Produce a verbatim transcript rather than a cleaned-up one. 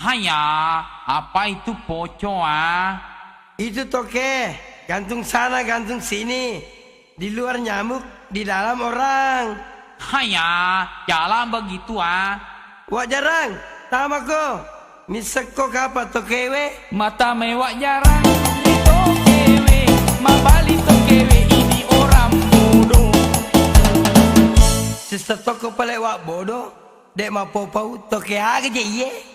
Haya, apa itu poco, ah? Itu toke, gantung sana, gantung sini. Di luar nyamuk, di dalam orang. Haya, jalan begitu, ah. Wak Jarang, tamako. Missekko kapa tokewe? Mata mewak jarang di tokewe, mabali tokewe ini orang bodoh. Sessettokko pale Wak bodoh, dek mapopau toke aga je iye.